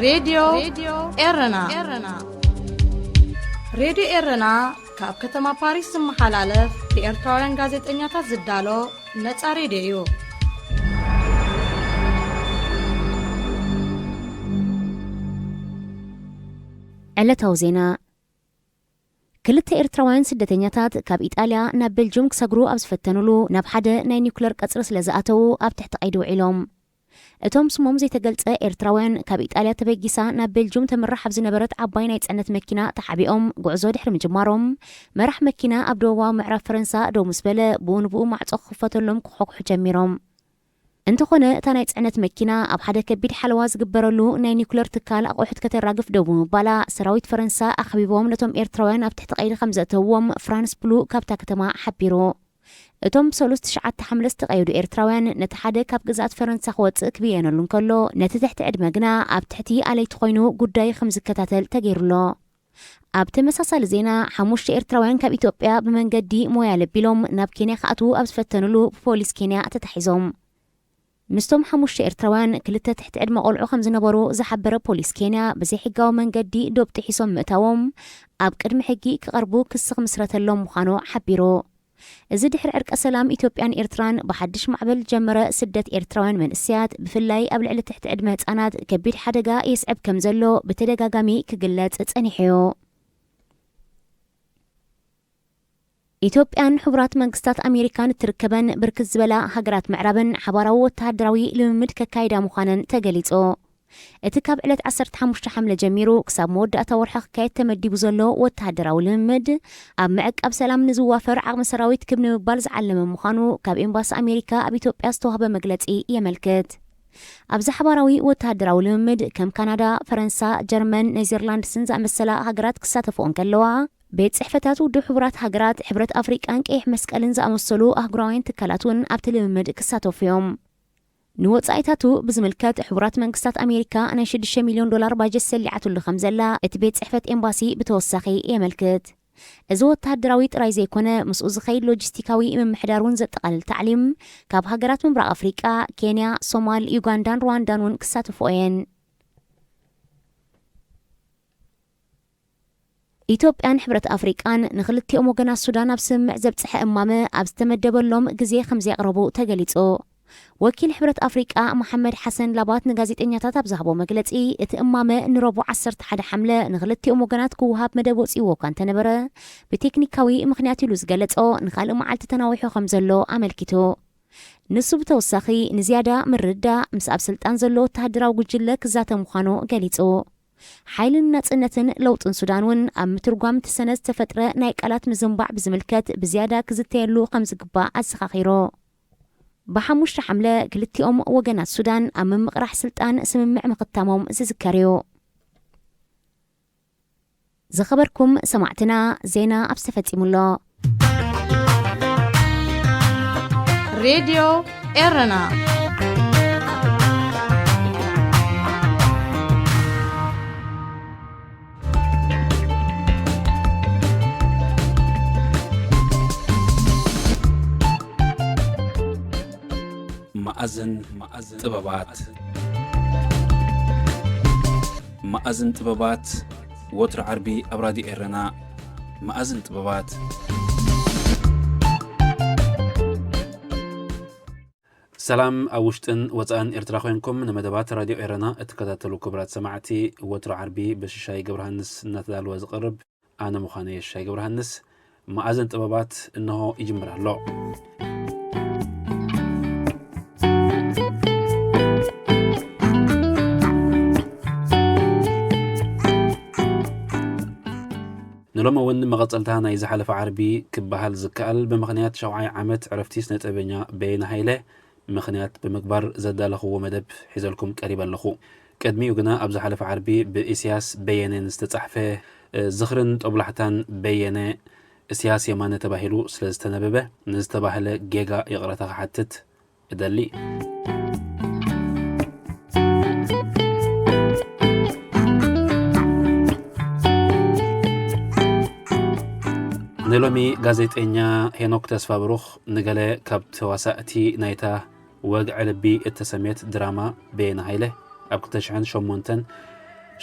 ሬድዮ ኤረና። ሬድዮ ኤረና ካብ ከተማ ፓሪስ ዝመሓላለፍ ብኤርትራውያን ጋዜጠኛታት ዝዳሎ ነጻ ሬድዮ እዩ። ዕለታዊ ዜና። ክልተ ኤርትራውያን ስደተኛታት ካብ ኢጣልያ ናብ ቤልጁም ክሰግሩ ኣብ ዝፈተኑሉ ናብ ሓደ ናይ ኒውክለር ቀጽሪ ስለ ዝኣተዉ ኣብ ትሕቲ ቀይዲ ውዒሎም። እቶም ስሞም ዘይተገልጸ ኤርትራውያን ካብ ኢጣልያ ተበጊሳ ናብ ቤልጁም ተምርሕ ኣብ ዝነበረት ዓባይ ናይ ጽዕነት መኪና ተሓቢኦም ጉዕዞ ድሕሪ ምጅማሮም፣ መራሕ መኪና ኣብ ደቡባዊ ምዕራብ ፈረንሳ ደው ምስ በለ፣ ብኡ ንብኡ ማዕጾ ክኽፈተሎም ክኾኩሑ ጀሚሮም። እንተኾነ፣ እታ ናይ ጽዕነት መኪና ኣብ ሓደ ከቢድ ሓለዋ ዝግበረሉ ናይ ኒውክለር ትካል ኣቑሑት ከተራግፍ ደው ብምባላ፣ ሰራዊት ፈረንሳ ኣኽቢቦም ነቶም ኤርትራውያን ኣብ ትሕቲ ቀይዲ ከም ዘእተውዎም ፍራንስ ብሉ ካብታ ከተማ ሓቢሩ። እቶም ብሰሉስ ትሽዓተ ሓምለ ዝተቐየዱ ኤርትራውያን፣ ነቲ ሓደ ካብ ግዝኣት ፈረንሳ ክወጽእ ክብየነሉ እንከሎ፣ ነቲ ትሕቲ ዕድመ ግና ኣብ ትሕቲ ኣለይቲ ኮይኑ ጉዳዩ ከም ዝከታተል ተገይሩሎ። ኣብ ተመሳሳሊ ዜና፣ ሓሙሽተ ኤርትራውያን ካብ ኢትዮጵያ ብመንገዲ ሞያሌ ኣቢሎም ናብ ኬንያ ክኣትዉ ኣብ ዝፈተኑሉ ብፖሊስ ኬንያ ተታሒዞም። ምስቶም ሓሙሽተ ኤርትራውያን ክልተ ትሕቲ ዕድመ ቆልዑ ከም ዝነበሩ ዝሓበረ ፖሊስ ኬንያ፣ ብዘይሕጋዊ መንገዲ ዶብ ጥሒሶም ምእታዎም ኣብ ቅድሚ ሕጊ ክቐርቡ ክሲ ክምስረተሎም ምዃኑ ሓቢሩ። እዚ ድሕሪ ዕርቀ ሰላም ኢትዮጵያን ኤርትራን ብሓድሽ ማዕበል ዝጀመረ ስደት ኤርትራውያን መንእሰያት፣ ብፍላይ ኣብ ልዕሊ ትሕቲ ዕድመ ህጻናት ከቢድ ሓደጋ የስዕብ ከም ዘሎ ብተደጋጋሚ ክግለጽ ጸኒሑ እዩ። ኢትዮጵያን ሕቡራት መንግስታት ኣሜሪካን እትርከበን ብርክት ዝበላ ሃገራት ምዕራብን ሓባራዊ ወተሃደራዊ ልምምድ ከካይዳ ምዃነን ተገሊጹ። እቲ ካብ ዕለት ዓሰርተ ሓሙሽተ ሓምለ ጀሚሩ ክሳብ መወዳእታ ወርሒ ክካየድ ተመዲቡ ዘሎ ወተሃደራዊ ልምምድ፣ ኣብ ምዕቃብ ሰላም ንዝዋፈር ዓቕሚ ሰራዊት ክብ ንምባል ዝዓለመ ምዃኑ ካብ ኤምባሲ ኣሜሪካ ኣብ ኢትዮጵያ ዝተዋህበ መግለጺ የመልክት። ኣብዚ ሓባራዊ ወተሃደራዊ ልምምድ፣ ከም ካናዳ፣ ፈረንሳ፣ ጀርመን፣ ኔዘርላንድስን ዝኣመሰላ ሃገራት ክሳተፍኦ እንከለዋ፣ ቤት ጽሕፈታት ውድብ ሕቡራት ሃገራት፣ ሕብረት ኣፍሪቃን ቀይሕ መስቀልን ዝኣመሰሉ ኣህጉራውያን ትካላት እውን ኣብቲ ልምምድ ክሳተፉ እዮም። ንወጻኢታቱ ብዝምልከት፣ ሕቡራት መንግስታት ኣሜሪካ ናይ ሽዱሽተ ሚልዮን ዶላር ባጀት ሰሊዓትሉ ከም ዘላ እቲ ቤት ጽሕፈት ኤምባሲ ብተወሳኺ የመልክት። እዚ ወተሃደራዊ ጥራይ ዘይኮነ፣ ምስኡ ዝኸይድ ሎጂስቲካዊ ምምሕዳር እውን ዘጠቓልል ታዕሊም፣ ካብ ሃገራት ምብራቕ ኣፍሪቃ፣ ኬንያ፣ ሶማል፣ ዩጋንዳን ሩዋንዳን እውን ክሳተፍኦ እየን። ኢትዮጵያን ሕብረት ኣፍሪቃን ንኽልቲኦም ወገናት ሱዳን ኣብ ስምምዕ ዘብጽሐ እማመ ኣብ ዝተመደበሎም ግዜ ከም ዘየቕረቡ ተገሊጹ። ወኪል ሕብረት ኣፍሪቃ መሓመድ ሓሰን ላባት ንጋዜጠኛታት ኣብ ዝሃቦ መግለጺ፣ እቲ እማመ ንረቡዕ ዓሰርተ ሓደ ሓምለ ንኽልቲኦም ወገናት ክወሃብ መደብ ወጺእዎ እኳ እንተነበረ፣ ብቴክኒካዊ ምኽንያት ኢሉ ዝገለጾ ንኻልእ መዓልቲ ተናዊሑ ከም ዘሎ ኣመልኪቱ። ንሱ ብተወሳኺ፣ ንዝያዳ ምርድዳእ ምስ ኣብ ስልጣን ዘሎ ወተሃደራዊ ጉጅለ ክዛተ ምዃኑ ገሊጹ። ሓይልን ናጽነትን ለውጥን ሱዳን እውን ኣብ ምትርጓም እቲ ሰነድ ዝተፈጥረ ናይ ቃላት ምዝንባዕ ብዝምልከት ብዝያዳ ክዝተየሉ ከም ዝግባእ ኣዘኻኺሩ። ብሓሙሽተ ሓምለ ክልቲኦም ወገናት ሱዳን ኣብ ምምቕራሕ ስልጣን ስምምዕ ምኽታሞም ዝዝከር እዩ። ዝኸበርኩም ሰማዕትና፣ ዜና ኣብዚ ተፈጺሙ ኣሎ። ሬድዮ ኤረና። መኣዝን ጥበባት። መኣዝን ጥበባት፣ ወትሩ ዓርቢ ኣብ ራድዮ ኤረና። መኣዝን ጥበባት። ሰላም፣ ኣብ ውሽጥን ወጻእን ኤርትራ ኮይንኩም ንመደባት ራድዮ ኤረና እትከታተሉ ክቡራት ሰማዕቲ፣ ወትሩ ዓርቢ ብሽሻይ ገብረሃንስ እናተዳለወ ዝቐርብ ኣነ ምዃነይ የሻይ ገብረሃንስ፣ መኣዝን ጥበባት እንሆ ይጅምር ኣሎ። ንሎሚ እውን መቐጸልታ ናይ ዝሓለፈ ዓርቢ ክበሃል ዝከኣል፣ ብምኽንያት ሻውዓይ ዓመት ዕረፍቲ ስነ ጥበበኛ በየነ ሃይለ ምኽንያት ብምግባር ዘዳለኽዎ መደብ ሒዘልኩም ቀሪበ ኣለኹ። ቅድሚኡ ግና፣ ኣብ ዝሓለፈ ዓርቢ ብኢስያስ በየነ ንዝተጻሕፈ፣ እ፣ ዝኽርን ጦብላሕታን በየነ፣ እስያስ የማነ ተባሂሉ ስለ ዝተነበበ፣ ንዝተባህለ ጌጋ ይቕረታ ክሓትት እደሊ። ንሎሚ ጋዜጠኛ ሄኖክ ተስፋብሩኽ ንገለ ካብ ተዋሳእቲ ናይታ ወግዒ ልቢ እተሰምየት ድራማ በየነ ሃይለ ኣብ ክልተ ሽሕን ሸሞንተን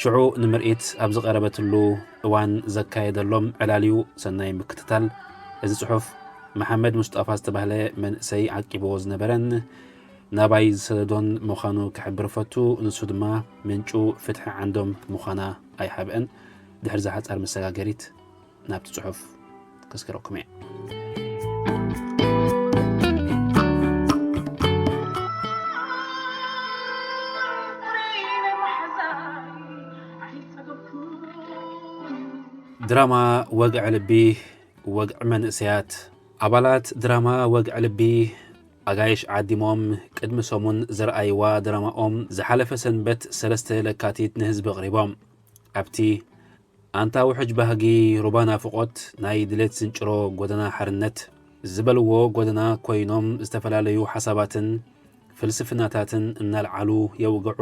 ሽዑ ንምርኢት ኣብ ዝቐረበትሉ እዋን ዘካየደሎም ዕላልዩ ሰናይ ምክትታል። እዚ ጽሑፍ መሓመድ ሙስጣፋ ዝተባህለ መንእሰይ ዓቂብዎ ዝነበረን ናባይ ዝሰደዶን ምዃኑ ክሕብር እፈቱ። ንሱ ድማ ምንጩ ፍትሒ ዓንዶም ምዃና ኣይሓብአን። ድሕሪ እዛ ሓጻር መሰጋገሪት ናብቲ ጽሑፍ ከስክረኩም እየ። ድራማ ወግዒ ልቢ፣ ወግዒ መንእሰያት። ኣባላት ድራማ ወግዒ ልቢ ኣጋይሽ ዓዲሞም ቅድሚ ሰሙን ዘርኣይዋ ድራማኦም ዝሓለፈ ሰንበት ሰለስተ ለካቲት ንህዝቢ ኣቕሪቦም። ኣብቲ ኣንታ ውሕጅ ባህጊ ሩባ ናፍቖት ናይ ድሌት ዝንጭሮ ጎደና ሓርነት ዝበልዎ ጎደና ኮይኖም ዝተፈላለዩ ሓሳባትን ፍልስፍናታትን እናልዓሉ የውግዑ።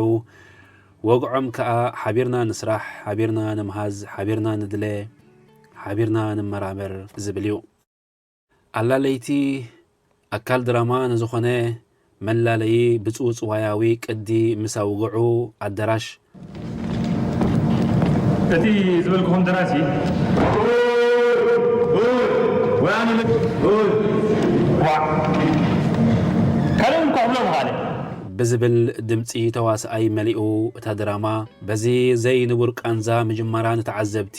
ወግዖም ከኣ ሓቢርና ንስራሕ፣ ሓቢርና ንምሃዝ፣ ሓቢርና ንድለ፣ ሓቢርና ንመራመር ዝብል እዩ። ኣላለይቲ ኣካል ድራማ ንዝኾነ መላለዪ ብጽውጽዋያዊ ቅዲ ምስ ኣውግዑ ኣደራሽ። እቲ ዝበልኩኹም ደራሲ ወይ ኣነ ወይ ዋዕ ካልእ እኳ ክብሎ ምኻነ ብዝብል ድምጺ ተዋስኣይ መሊኡ እታ ድራማ በዚ ዘይንቡር ቃንዛ ምጅማራ ንተዓዘብቲ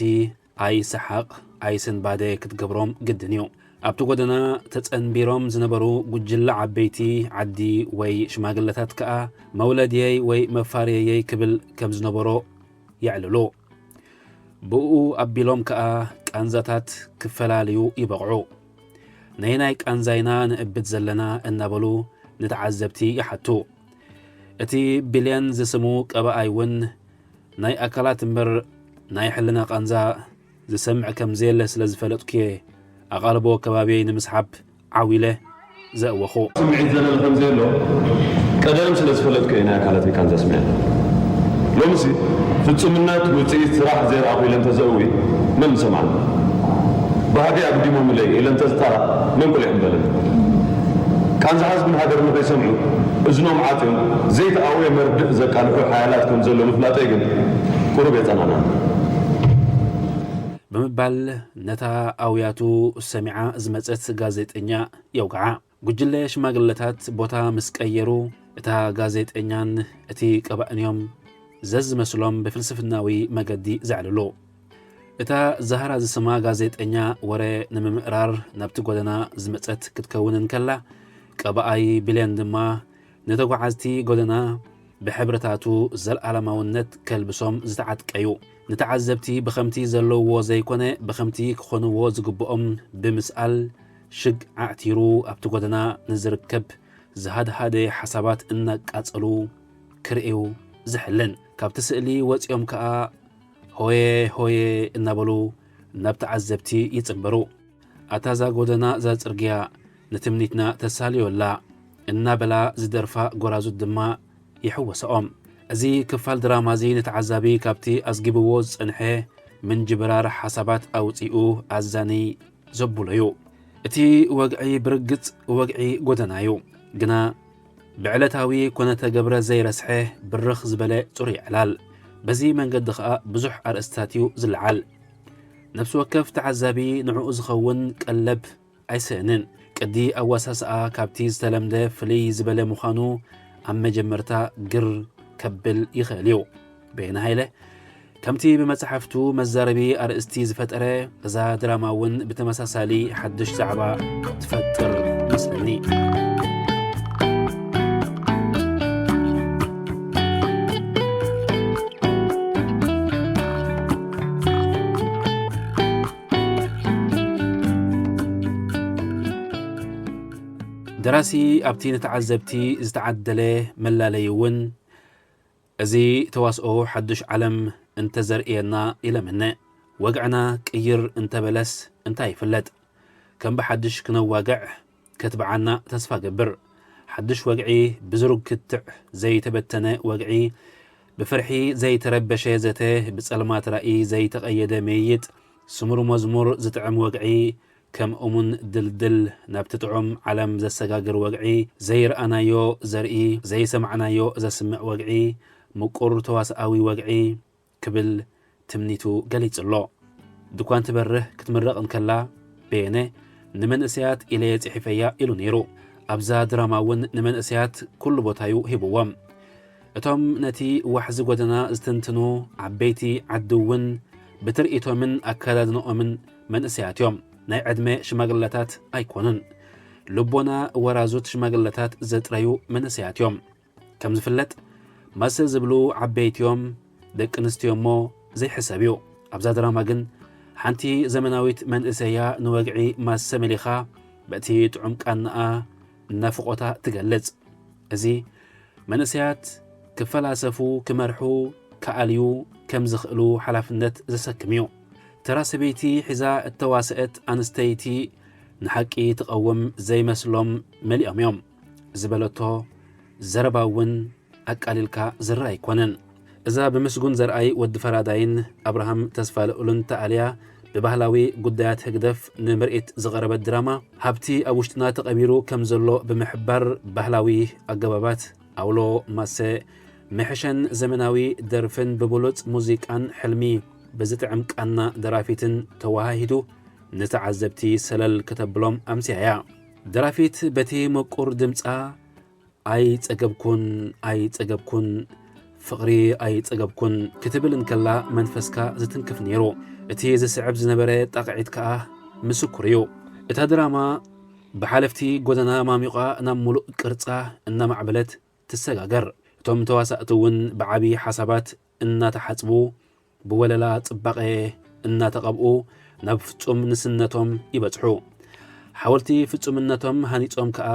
ኣይ ሰሓቕ ኣይ ስንባደ ክትገብሮም ግድን እዩ። ኣብቲ ጎደና ተጸንቢሮም ዝነበሩ ጉጅለ ዓበይቲ ዓዲ ወይ ሽማግለታት ከኣ መውለድየይ ወይ መፋርየየይ ክብል ከም ዝነበሮ የዕልሉ። ብእኡ ኣቢሎም ከኣ ቃንዛታት ክፈላልዩ ይበቕዑ። ነየናይ ቃንዛይና ንእብድ ዘለና እናበሉ ንተዓዘብቲ ይሓቱ። እቲ ቢልየን ዝስሙ ቀባኣይ እውን ናይ ኣካላት እምበር ናይ ሕልና ቃንዛ ዝሰምዕ ከም ዘየለ ስለ ዝፈለጥኩ እየ ኣቓልቦ ከባቢየይ ንምስሓብ ዓው ኢለ ዘእወኹ። ስምዒት ዘለለ ከም ዘየሎ ቀደም ስለ ዝፈለጥኩ እየ ናይ ኣካላተይ ቃንዛ ስሚዐ። ሎምሲ ፍጹምነት ውጽኢት ስራሕ ዘይረኣኹ ኢለ እንተዘእዊ መን ምሰምዓኒ? ባህገይ ኣግዲሞምለይ ኢለ እንተዝጣራእ መን ቁሊሕ ምበለኒ? ቃንዛ ህዝብን ሃገርን ንኸይሰምዑ እዝኖም ዓጽዮም ዘይተኣወየ መርድእ ዘቃልሑ ሓያላት ከም ዘሎ ምፍላጠይ ግን ቁሩብ የጸናንዓኒ። ብምባል ነታ ኣውያቱ ሰሚዓ ዝመጸት ጋዜጠኛ የውግዓ። ጉጅለ ሽማግለታት ቦታ ምስ ቀየሩ እታ ጋዜጠኛን እቲ ቀባእንዮም ዘዝመስሎም ብፍልስፍናዊ መገዲ ዘዕልሉ። እታ ዛህራ ዝስማ ጋዜጠኛ ወረ ንምምእራር ናብቲ ጎደና ዝመጸት ክትከውን እንከላ ቀባኣይ ቢልየን ድማ ንተጓዓዝቲ ጎደና ብሕብርታቱ ዘለኣለማውነት ከልብሶም ዝተዓጥቀዩ ንተዓዘብቲ ብኸምቲ ዘለውዎ ዘይኮነ ብኸምቲ ክኾንዎ ዝግብኦም ብምስኣል ሽግ ዓዕቲሩ ኣብቲ ጎደና ንዝርከብ ዝሃድሃደ ሓሳባት እናቃጸሉ ክርእዩ ዝሕልን። ካብቲ ስእሊ ወጺኦም ከኣ ሆየ ሆየ እናበሉ ናብ ተዓዘብቲ ይጽንበሩ። ኣታ እዛ ጎደና እዛ ጽርግያ ንትምኒትና ተሳልዮ ኣላ እናበላ ዝደርፋ ጎራዙት ድማ ይሕወሰኦም። እዚ ክፋል ድራማ እዚ ንተዓዛቢ ካብቲ ኣዝጊብዎ ዝጸንሐ ምንጅብራር ሓሳባት ኣውጺኡ ኣዛኒ ዘብሎ እዩ። እቲ ወግዒ ብርግጽ ወግዒ ጎደና እዩ፣ ግና ብዕለታዊ ኮነ ተገብረ ዘይረስሐ ብርኽ ዝበለ ጽሩይ ዕላል። በዚ መንገዲ ኸኣ ብዙሕ ኣርእስታት እዩ ዝለዓል። ነፍሲ ወከፍ ተዓዛቢ ንዕኡ ዝኸውን ቀለብ ኣይስእንን። ቅዲ ኣዋሳስኣ ካብቲ ዝተለምደ ፍልይ ዝበለ ምዃኑ ኣብ መጀመርታ ግር ከብል ይኽእል እዩ። በየነ ሃይለ ከምቲ ብመጻሕፍቱ መዛረቢ ኣርእስቲ ዝፈጠረ፣ እዛ ድራማ እውን ብተመሳሳሊ ሓድሽ ዛዕባ ትፈጥር መስለኒ። ደራሲ ኣብቲ ንተዓዘብቲ ዝተዓደለ መላለዪ እውን፣ እዚ ተዋስኦ ሓዱሽ ዓለም እንተዘርእየና ኢለ እምነ። ወግዕና ቅይር እንተበለስ እንታይ ይፍለጥ? ከም ብሓድሽ ክነዋግዕ ከትብዓና ተስፋ እገብር። ሓድሽ ወግዒ፣ ብዝሩግ ክትዕ ዘይተበተነ ወግዒ፣ ብፍርሒ ዘይተረበሸ ዘተ፣ ብጸልማት ራኢ ዘይተቐየደ ምይይጥ፣ ስሙር መዝሙር ዝጥዕም ወግዒ፣ ከም እሙን ድልድል ናብቲ ጥዑም ዓለም ዘሰጋግር ወግዒ፣ ዘይረኣናዮ ዘርኢ፣ ዘይሰማዕናዮ ዘስምዕ ወግዒ፣ ምቁር ተዋስኣዊ ወግዒ፣ ክብል ትምኒቱ ገሊጹ ኣሎ። ድኳን ትበርህ ክትምረቕ እንከላ በየነ ንመንእሰያት ኢለየ ጽሒፈያ ኢሉ ነይሩ። ኣብዛ ድራማ እውን ንመንእሰያት ኩሉ ቦታዩ ሂብዎም። እቶም ነቲ ዋሕዚ ጎደና ዝትንትኑ ዓበይቲ ዓዲ እውን ብትርኢቶምን ኣከዳድንኦምን መንእሰያት እዮም። ናይ ዕድመ ሽማግለታት ኣይኮኑን። ልቦና ወራዙት ሽማግለታት ዘጥረዩ መንእሰያት እዮም። ከም ዝፍለጥ ማሰ ዝብሉ ዓበይቲ እዮም፣ ደቂ ኣንስትዮ እሞ ዘይሕሰብ እዩ። ኣብዛ ድራማ ግን ሓንቲ ዘመናዊት መንእሰያ ንወግዒ ማሰ መሊኻ በቲ ጥዑም ቃናኣ ናፍቖታ ትገልጽ። እዚ መንእሰያት ክፈላሰፉ፣ ክመርሑ፣ ክኣልዩ ከም ዝኽእሉ ሓላፍነት ዘሰክም እዩ። ተራ ሰበይቲ ሒዛ እተዋሰአት ኣንስተይቲ ንሓቂ ትቐውም ዘይመስሎም መሊኦም እዮም ዝበለቶ ዘረባ እውን ኣቃሊልካ ዝረኣ ኣይኮነን። እዛ ብምስጉን ዘርኣይ ወዲ ፈራዳይን ኣብርሃም ተስፋልኡልን ተኣልያ ብባህላዊ ጉዳያት ህግደፍ ንምርኢት ዝቐረበት ድራማ፣ ሃብቲ ኣብ ውሽጥና ተቐቢሩ ከም ዘሎ ብምሕባር፣ ባህላዊ ኣገባባት ኣውሎ ማሰ ምሕሸን ዘመናዊ ደርፍን ብብሉጽ ሙዚቃን ሕልሚ ብዝጥዕም ቃና ደራፊትን ተወሃሂዱ ንተዓዘብቲ ሰለል ከተብሎም ኣምስያ እያ። ደራፊት በቲ ምቁር ድምጻ "ኣይጸገብኩን፣ ኣይጸገብኩን፣ ፍቕሪ ኣይጸገብኩን" ክትብል እንከላ መንፈስካ ዝትንክፍ ነይሩ። እቲ ዝስዕብ ዝነበረ ጣቕዒት ከኣ ምስኩር እዩ። እታ ድራማ ብሓለፍቲ ጎደና ማሚቋ ናብ ምሉእ ቅርጻ እናማዕበለት ትሰጋገር። እቶም ተዋሳእቲ እውን ብዓቢ ሓሳባት እናተሓጽቡ፣ ብወለላ ጽባቐ እናተቐብኡ ናብ ፍጹም ንስነቶም ይበጽሑ። ሓወልቲ ፍጹምነቶም ሃኒጾም ከኣ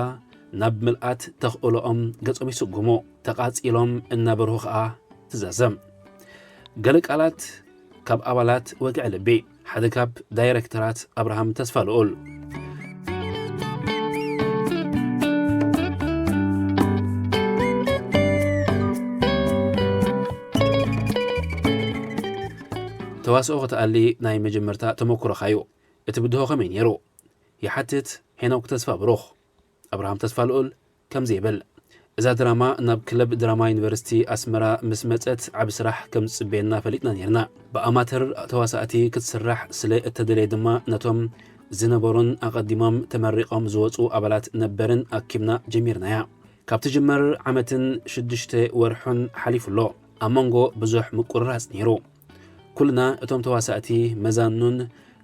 ናብ ምልኣት ተኽእሎኦም ገጾም ይስጉሙ። ተቓጺሎም እናበርሁ ከኣ ትዛዘም። ገለ ቃላት ካብ ኣባላት ወግዒ ልቢ፣ ሓደ ካብ ዳይረክተራት ኣብርሃም ተስፋልኡል። ተዋስኦ ክትኣሊ ናይ መጀመርታ ተመኩሮኻ እዩ። እቲ ብድሆ ከመይ ነይሩ? ይሓትት ሄኖክ ተስፋ ብሩኽ። ኣብርሃም ተስፋልኡል ከምዚ ይብል፣ እዛ ድራማ ናብ ክለብ ድራማ ዩኒቨርሲቲ ኣስመራ ምስ መጸት ዓቢ ስራሕ ከም ዝጽበየና ፈሊጥና ነይርና። ብኣማተር ተዋሳእቲ ክትስራሕ ስለ እተደልየ ድማ ነቶም ዝነበሩን ኣቐዲሞም ተመሪቖም ዝወጹ ኣባላት ነበርን ኣኪብና ጀሚርናያ። ካብ ትጅመር ዓመትን ሽዱሽተ ወርሑን ሓሊፉ ኣሎ። ኣብ መንጎ ብዙሕ ምቁርራጽ ነይሩ። ኩልና እቶም ተዋሳእቲ መዛኑን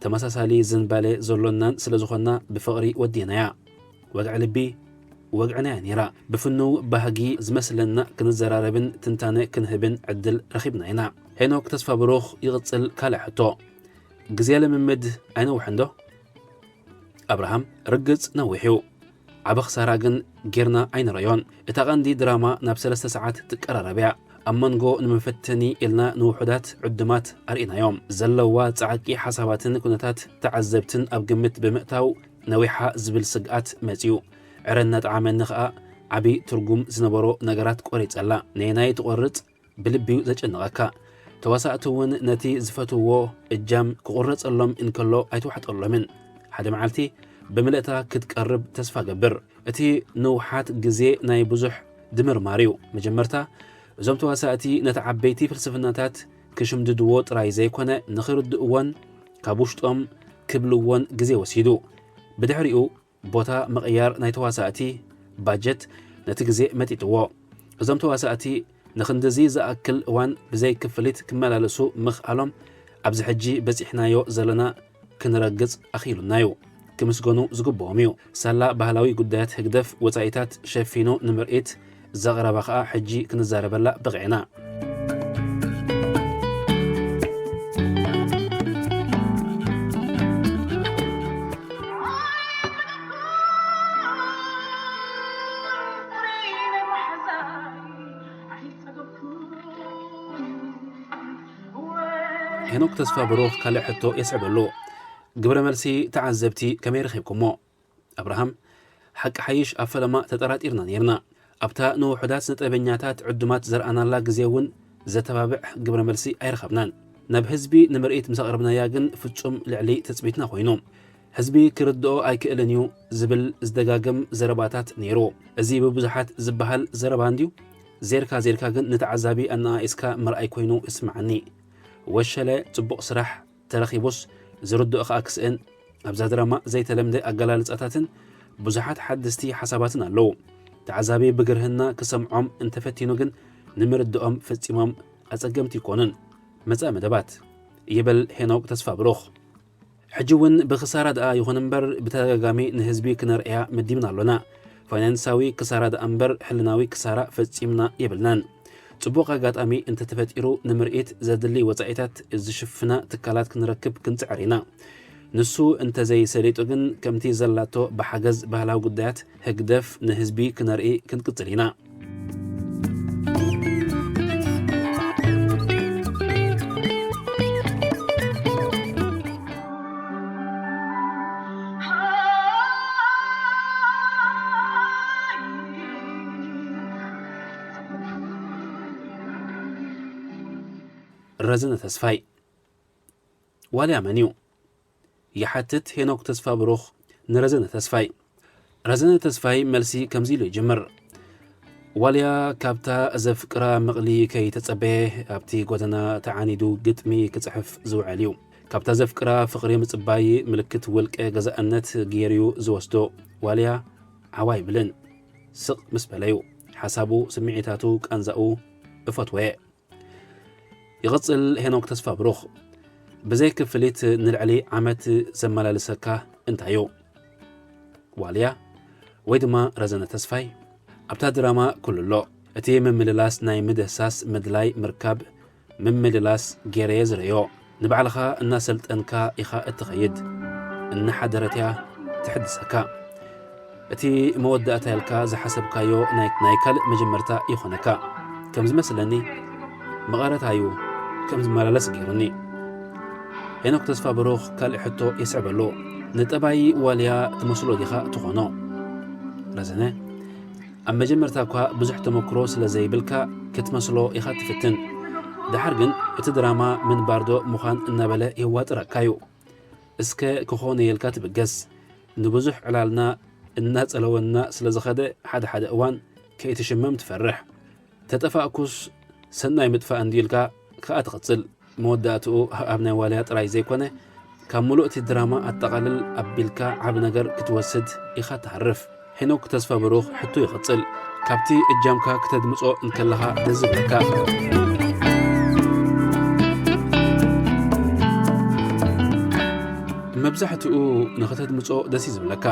ተመሳሳሊ ዝንባሌ ዘሎናን ስለ ዝኾንና ብፍቕሪ ወዲእናያ። ወግዒ ልቢ ወግዕናያ ነይራ። ብፍኑው ባህጊ ዝመስለና ክንዘራረብን ትንታነ ክንህብን ዕድል ረኺብና ኢና። ሄኖክ ተስፋ ብሩኽ ይቕጽል ካልእ ሕቶ። ግዜ ልምምድ ኣይነውሕን ዶ? ኣብርሃም ርግጽ ነዊሕ እዩ። ዓቢ ክሳራ ግን ጌርና ኣይንርእዮን። እታ ቀንዲ ድራማ ናብ ሰለስተ ሰዓት ትቀራረብ እያ። ኣብ መንጎ ንመፈተኒ ኢልና ንውሑዳት ዕዱማት ኣርኢናዮም። ዘለዋ ጻዕቂ ሓሳባትን ኩነታት ተዓዘብትን ኣብ ግምት ብምእታው ነዊሓ ዝብል ስግኣት መጺኡ። ዕረ እናጠዓመኒ ኸኣ ዓቢ ትርጉም ዝነበሮ ነገራት ቆሪጸላ። ነየናይ ትቖርጽ? ብልቢ'ዩ ዘጨንቐካ። ተዋሳእቲ እውን ነቲ ዝፈትውዎ እጃም ክቑረጸሎም እንከሎ ኣይተዋሕጠሎምን። ሓደ መዓልቲ ብምልእታ ክትቀርብ ተስፋ ገብር። እቲ ንውሓት ግዜ ናይ ብዙሕ ድምርማር እዩ። መጀመርታ እዞም ተዋሳእቲ ነቲ ዓበይቲ ፍልስፍናታት ክሽምድድዎ ጥራይ ዘይኮነ ንኽርድእዎን ካብ ውሽጦም ክብልዎን ግዜ ወሲዱ። ብድሕሪኡ ቦታ ምቕያር ናይ ተዋሳእቲ ባጀት ነቲ ግዜ መጢጥዎ። እዞም ተዋሳእቲ ንኽንድዚ ዝኣክል እዋን ብዘይ ክፍሊት ክመላለሱ ምኽኣሎም ኣብዚ ሕጂ በጺሕናዮ ዘለና ክንረግጽ ኣኽኢሉና'ዩ። ክምስገኑ ዝግብኦም እዩ። ሳላ ባህላዊ ጉዳያት ህግደፍ ወጻኢታት ሸፊኑ ንምርኢት ዘቕረባ ኸኣ ሕጂ ክንዛረበላ በቒዕና። ሄኖክ ተስፋ ብሩኽ ካልእ ሕቶ የስዕበሉ። ግብረ መልሲ ተዓዘብቲ ከመይ ረኺብኩሞ? ኣብርሃም፣ ሓቂ ሓይሽ ኣብ ፈለማ ተጠራጢርና ነይርና። ኣብታ ንውሑዳት ስነጥበበኛታት ዕዱማት ዘርኣናላ ግዜ እውን ዘተባብዕ ግብረ መልሲ ኣይረኸብናን። ናብ ህዝቢ ንምርኢት ምስ ኣቕረብናያ ግን ፍጹም ልዕሊ ትጽቢትና ኮይኑ። ህዝቢ ክርድኦ ኣይክእልን እዩ ዝብል ዝደጋገም ዘረባታት ነይሩ። እዚ ብብዙሓት ዝበሃል ዘረባ እንድዩ። ዜርካ ዜርካ ግን ንተዓዛቢ ኣነኣኢስካ ምርኣይ ኮይኑ ይስምዓኒ። ወሸለ ጽቡቕ ስራሕ ተረኺቡስ ዝርድኦ ከኣ ክስእን ኣብዛ ድራማ ዘይተለምደ ኣገላልጻታትን ብዙሓት ሓደስቲ ሓሳባትን ኣለዉ። ተዓዛቢ ብግርህና ክሰምዖም እንተፈቲኑ ግን ንምርድኦም ፈጺሞም ኣጸገምቲ ይኮኑን። መጻኢ መደባት ይብል ሄኖክ ተስፋ ብሩኽ። ሕጂ እውን ብክሳራ ደኣ ይኹን እምበር ብተደጋጋሚ ንህዝቢ ክነርእያ መዲብና ኣሎና። ፋይናንሳዊ ክሳራ ደኣ እምበር ሕልናዊ ክሳራ ፈጺምና የብልናን። ጽቡቕ ኣጋጣሚ እንተተፈጢሩ ንምርኢት ዘድሊ ወጻኢታት ዝሽፍና ትካላት ክንረክብ ክንጽዕር ኢና። ንሱ እንተዘይሰሊጡ ግን ከምቲ ዘላቶ ብሓገዝ ባህላዊ ጉዳያት ህግደፍ ንህዝቢ ክነርኢ ክንቅጽል ኢና። ረዘነ ተስፋይ። ዋልያ መን እዩ? ይሓትት ሄኖክ ተስፋ ብሩኽ ንረዘነ ተስፋይ። ረዘነ ተስፋይ መልሲ ከምዚ ኢሉ ይጅምር። ዋልያ ካብታ ዘፍቅራ ምቕሊ ከይተጸበየ ኣብቲ ጎደና ተዓኒዱ ግጥሚ ክጽሕፍ ዝውዕል እዩ። ካብታ ዘፍቅራ ፍቕሪ ምጽባይ ምልክት ውልቀ ገዛእነት ገይሩ'ዩ ዝወስዶ። ዋልያ ዓው ኣይብልን። ስቕ ምስ በለ'ዩ ሓሳቡ፣ ስምዒታቱ፣ ቃንዛኡ እፈትወየ። ይቕጽል ሄኖክ ተስፋ ብሩኽ። ብዘይ ክፍሊት ንልዕሊ ዓመት ዘመላልሰካ እንታይ እዩ? ዋልያ ወይ ድማ ረዘነ ተስፋይ? ኣብታ ድራማ ኩሉ ኣሎ። እቲ ምምልላስ ናይ ምድህሳስ ምድላይ ምርካብ ምምልላስ ገይረ'የ ዝርእዮ። ንባዕልኻ እናሰልጠንካ ኢኻ እትኸይድ። እናሓደረት እያ ትሕድሰካ። እቲ መወዳእታ ኢልካ ዝሓሰብካዮ ናይ፣ ናይ ካልእ መጀመርታ ይኾነካ። ከም ዝመስለኒ መቐረታ'ዩ ከም ዝመላለስ ገይሩኒ። ሄኖክ ተስፋ ብሩኽ ካልእ ሕቶ የስዕበሉ። ንጠባይ ዋልያ ትመስሎ ዲኻ ትኾኖ? ረዘነ፣ ኣብ መጀመርታ እኳ ብዙሕ ተመክሮ ስለ ዘይብልካ ክትመስሎ ኢኻ ትፍትን። ደሓር ግን እቲ ድራማ ምንባርዶ ምዃን እናበለ የዋጥረካ'ዩ። እስከ ክኾነ ኢልካ ትብገስ። ንብዙሕ ዕላልና እናጸለወና ስለ ዝኸደ ሓደ ሓደ እዋን ከይትሽመም ትፈርሕ። ተጠፋእኩስ ሰናይ ምጥፋእ እንድዩ ኢልካ ከኣ ትቕጽል። መወዳእትኡ ኣብ ናይ ዋልያ ጥራይ ዘይኮነ፣ ካብ ምሉእ እቲ ድራማ ኣጠቓልል ኣቢልካ ዓቢ ነገር ክትወስድ ኢኻ ትሃርፍ። ሄኖክ ተስፋ ብሩኽ ሕቶ ይቕጽል። ካብቲ እጃምካ ክተድምጾ እንከለኻ ደስ ዝብለካ? መብዛሕትኡ ንኽተድምጾ ደስ እዩ ዝብለካ።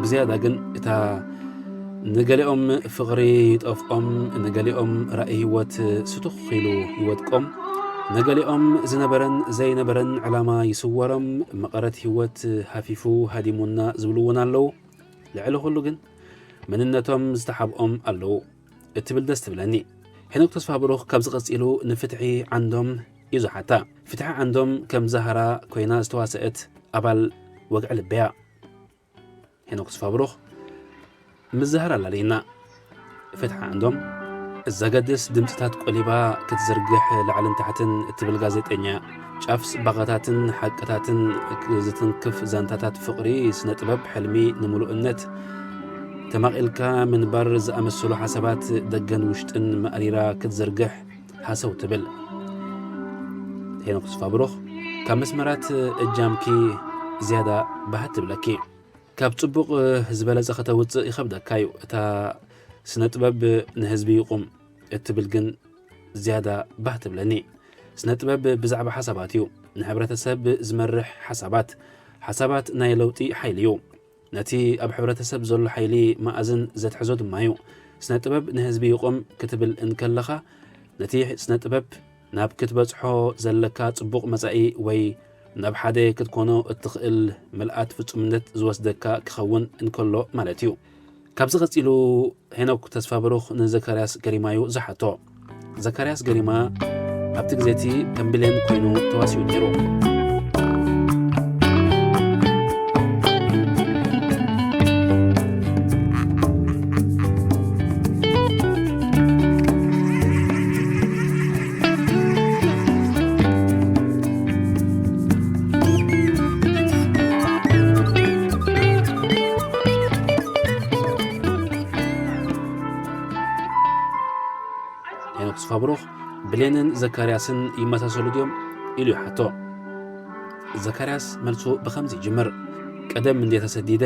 ብዝያዳ ግን እታ ንገሊኦም ፍቕሪ ይጠፍኦም፣ ንገሊኦም ራእይ ህይወት ስቱኽ ኢሉ ይወድቆም፣ ንገሊኦም ዝነበረን ዘይነበረን ዕላማ ይስወሮም፣ መቐረት ህይወት ሃፊፉ ሃዲሙና ዝብሉ እውን ኣለዉ። ልዕሊ ኩሉ ግን መንነቶም ዝተሓብኦም ኣለዉ እትብል ደስ ትብለኒ። ሄኖክ ተስፋ ብሩኽ ካብዚ ቀጺሉ ንፍትሒ ዓንዶም እዩ ዝሓታ። ፍትሒ ዓንዶም ከም ዛህራ ኮይና ዝተዋሰአት ኣባል ወግዒ ልበያ። ሄኖክ ተስፋ ብሩኽ ምስ ዛህራ ኣላልይና። ፍትሒ ዓንዶም ዘገድስ ድምጽታት ቆሊባ ክትዝርግሕ ላዕልን ታሕትን እትብል ጋዜጠኛ፣ ጫፍ ጽባቐታትን ሓቅታትን ዝትንክፍ ዛንታታት ፍቕሪ፣ ስነ ጥበብ፣ ሕልሚ፣ ንምሉእነት፣ ተማቒልካ ምንባር ዝኣመሰሉ ሓሳባት ደገን ውሽጥን መእሪራ ክትዝርግሕ ሃሰው ትብል። ሄኖክ ተስፋ ብሩኽ፣ ካብ መስመራት እጃምኪ ዝያዳ ባህት ትብለኪ። ካብ ጽቡቕ ዝበለጸ ከተውጽእ ይኸብደካ እዩ። እታ ስነ ጥበብ ንህዝቢ ይቑም እትብል ግን ዝያዳ ባህ ትብለኒ። ስነ ጥበብ ብዛዕባ ሓሳባት እዩ። ንሕብረተሰብ ዝመርሕ ሓሳባት። ሓሳባት ናይ ለውጢ ሓይሊ እዩ። ነቲ ኣብ ሕብረተሰብ ዘሎ ሓይሊ መኣዝን ዘትሕዞ ድማ እዩ። ስነ ጥበብ ንህዝቢ ይቑም ክትብል እንከለኻ፣ ነቲ ስነ ጥበብ ናብ ክትበጽሖ ዘለካ ጽቡቕ መጻኢ ወይ ናብ ሓደ ክትኮኖ እትኽእል ምልኣት ፍጹምነት ዝወስደካ ክኸውን እንከሎ ማለት እዩ። ካብዚ ቀጺሉ ሄኖክ ተስፋብሩኽ ንዘካርያስ ገሪማ እዩ ዝሓቶ። ዘካርያስ ገሪማ ኣብቲ ግዜ እቲ ከም ብሌን ኮይኑ ተዋሲኡ ነይሩ። ሄኖክ ተስፋብሩኽ፣ ብሌንን ዘካርያስን ይመሳሰሉ ድዮም? ኢሉ ይሓቶ። ዘካርያስ መልሱ ብኸምዚ ይጅምር። ቀደም እንዴ ተሰዲደ፣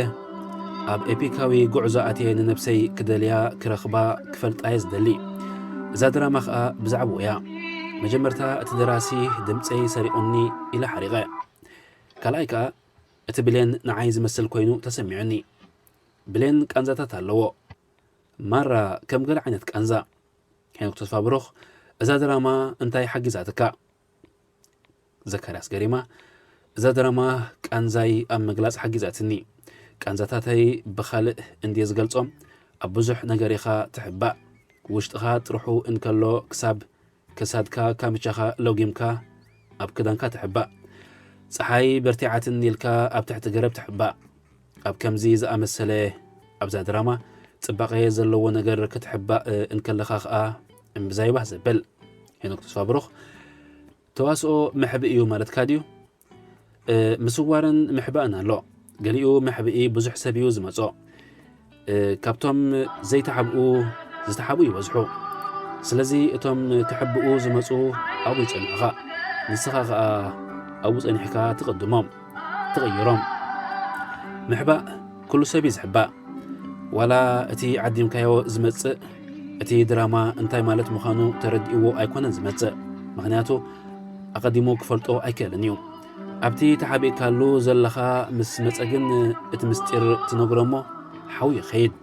ኣብ ኤፒካዊ ጉዕዞ ኣትየ ንነብሰይ ክደልያ፣ ክረኽባ፣ ክፈልጣየ ዝደሊ። እዛ ድራማ ኸኣ ብዛዕባኡ እያ። መጀመርታ እቲ ደራሲ ድምጸይ ሰሪቑኒ ኢለ ሓሪቐ። ካልኣይ ከኣ እቲ ብሌን ንዓይ ዝመስል ኮይኑ ተሰሚዑኒ። ብሌን ቃንዛታት ኣለዎ። ማራ ከም ገለ ዓይነት ቃንዛ። ሄኖክ ተስፋብሩኽ፣ እዛ ድራማ እንታይ ሓጊዛትካ? ዘካርያስ ገሪማ፣ እዛ ድራማ ቃንዛይ ኣብ ምግላጽ ሓጊዛትኒ። ቃንዛታተይ ብኻልእ እንድየ ዝገልጾም፣ ኣብ ብዙሕ ነገር ኢኻ ትሕባእ። ውሽጥኻ ጥርሑ እንከሎ ክሳብ ክሳድካ ካምቻኻ ለጒምካ ኣብ ክዳንካ ትሕባእ። ጸሓይ በርቲዓትኒ ኢልካ ኣብ ትሕቲ ገረብ ትሕባእ። ኣብ ከምዚ ዝኣመሰለ ኣብዛ ድራማ ጽባቐ ዘለዎ ነገር ክትሕባእ እንከለኻ ኸኣ እምብዛይ ባህ ዘብል። ሄኖክ ተስፋብሩኽ፣ ተዋስኦ መሕብኢ እዩ ማለትካ ድዩ? እ፣ ምስዋርን ምሕባእን ኣሎ። ገሊኡ መሕብኢ ብዙሕ ሰብ እዩ ዝመጾ። እ፣ ካብቶም ዘይተሓብኡ ዝተሓብኡ ይበዝሑ። ስለዚ እቶም ክሕብኡ ዝመጹ ኣብኡ ይጸንሑኻ። ንስኻ ኸኣ ኣብኡ ጸኒሕካ ትቕድሞም፣ ትቕይሮም። ምሕባእ ኩሉ ሰብ እዩ ዝሕባእ። ዋላ እቲ ዓዲምካዮ ዝመጽእ፣ እቲ ድራማ እንታይ ማለት ምዃኑ ተረዲእዎ ኣይኮነን ዝመጽእ። ምኽንያቱ ኣቐዲሙ ክፈልጦ ኣይክእልን እዩ። ኣብቲ ተሓቢእካሉ ዘለኻ ምስ መጸ ግን እቲ ምስጢር ትነግሮ እሞ ሓው ይኸይድ።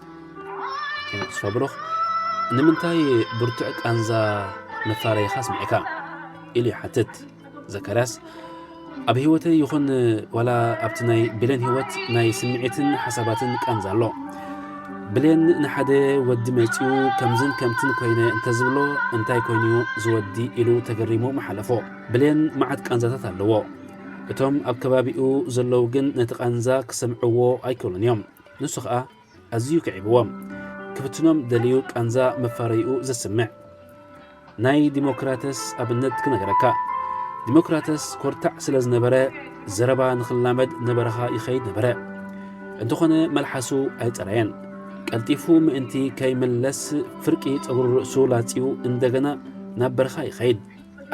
ሄኖክ ተስፋብሩኽ፣ ንምንታይ ብርቱዕ ቃንዛ መፋረይኻ ኣስሚዕካ? ኢሉ ይሓትት። ዘካርያስ፣ ኣብ ህይወተይ ይኹን ዋላ ኣብቲ ናይ ብሌን ህይወት ናይ ስምዒትን ሓሳባትን ቃንዛ ኣሎ። ብሌን ንሓደ ወዲ መጺኡ ከምዝን ከምትን ኮይነ እንተዝብሎ እንታይ ኮይኑ'ዩ ዝወዲ ኢሉ ተገሪሙ ምሓለፎ። ብሌን መዓት ቃንዛታት ኣለዎ። እቶም ኣብ ከባቢኡ ዘለዉ ግን ነቲ ቃንዛ ክሰምዕዎ ኣይክእሉን እዮም። ንሱ ኸኣ ኣዝዩ ክዒብዎም። ክፍትኖም ደልዩ ቃንዛ መፋረይኡ ዘስምዕ። ናይ ዲሞክራተስ ኣብነት ክነገረካ። ዲሞክራተስ ኮርታዕ ስለ ዝነበረ ዘረባ ንኽላመድ ነበረኻ ይኸይድ ነበረ። እንተኾነ መልሓሱ ኣይጸረየን። ቀልጢፉ ምእንቲ ከይምለስ ፍርቂ ጸጉሪ ርእሱ ላጽዩ እንደገና ናብ በረኻ ይኸይድ።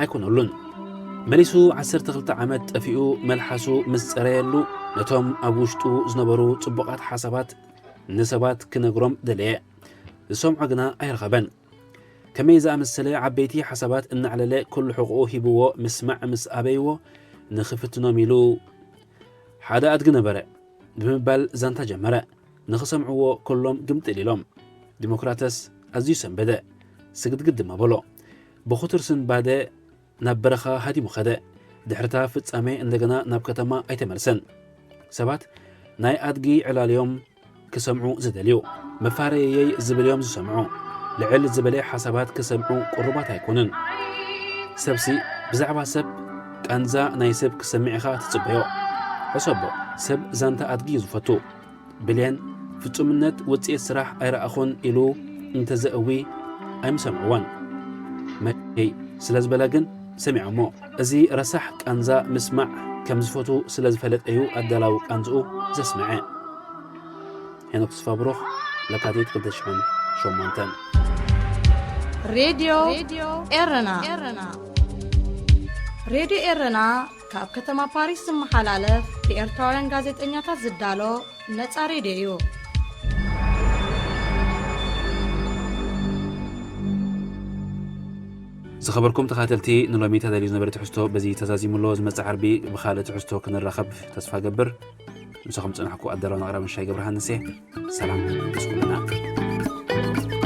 ኣይኮነሉን። መሊሱ ዓሰርተ ክልተ ዓመት ጠፊኡ መልሓሱ ምስ ጸረየሉ ነቶም ኣብ ውሽጡ ዝነበሩ ጽቡቓት ሓሳባት ንሰባት ክነግሮም ደለየ። ዝሰምዖ ግና ኣይረኸበን። ከመይ ዝኣመሰለ ዓበይቲ ሓሳባት እናዕለለ ኩሉ ሕቑኡ ሂብዎ ምስማዕ ምስ ኣበይዎ ንኽፍትኖም ኢሉ ሓደ ኣድጊ ነበረ ብምባል ዛንታ ጀመረ። ንኽሰምዕዎ ኩሎም ግምጥል ኢሎም። ዲሞክራተስ ኣዝዩ ሰንበደ። ስግድግድ ድማ በሎ። ብኽቱር ስንባደ ናብ በረኻ ሃዲሙ ኸደ። ድሕርታ ፍጻሜ እንደገና ናብ ከተማ ኣይተመልሰን። ሰባት ናይ ኣድጊ ዕላልዮም ክሰምዑ ዝደልዩ። መፋረየየይ ዝብል እዮም ዝሰምዑ። ልዕል ዝበለ ሓሳባት ክሰምዑ ቅሩባት ኣይኮኑን። ሰብሲ ብዛዕባ ሰብ ቃንዛ ናይ ሰብ ክሰምዕ ኢኻ ትጽበዮ። ሕሰቦ፣ ሰብ ዛንታ ኣድጊ እዩ ዝፈቱ። ብሌን ፍጹምነት ውጽኢት ስራሕ ኣይረኣኹን ኢሉ እንተዘእዊ ኣይምሰምዕዎን። መይ ስለ ዝበለ ግን ሰሚዖሞ። እዚ ረሳሕ ቃንዛ ምስማዕ ከም ዝፈቱ ስለ ዝፈለጠ እዩ ኣዳላዊ ቃንዝኡ ዘስምዐ። ሄኖክ ተስፋብሩኽ፣ ለካቲት ክልተ ሽሕን ሸሞንተን። ሬድዮ ኤረና። ሬድዮ ኤረና ካብ ከተማ ፓሪስ ዝመሓላለፍ ብኤርትራውያን ጋዜጠኛታት ዝዳሎ ነጻ ሬድዮ እዩ። ዝኸበርኩም ተኻተልቲ፣ ንሎሚ ተዳልዩ ዝነበረ ትሕዝቶ በዚ ተዛዚሙ ኣሎ። ዝመጽእ ዓርቢ ብኻልእ ትሕዝቶ ክንራኸብ ተስፋ ገብር። ምሳኹም ጸናሕኩ ኣዳላውን ኣቕራብን ሻይ ገብረሃንስ እየ። ሰላም ምስ ኩልና።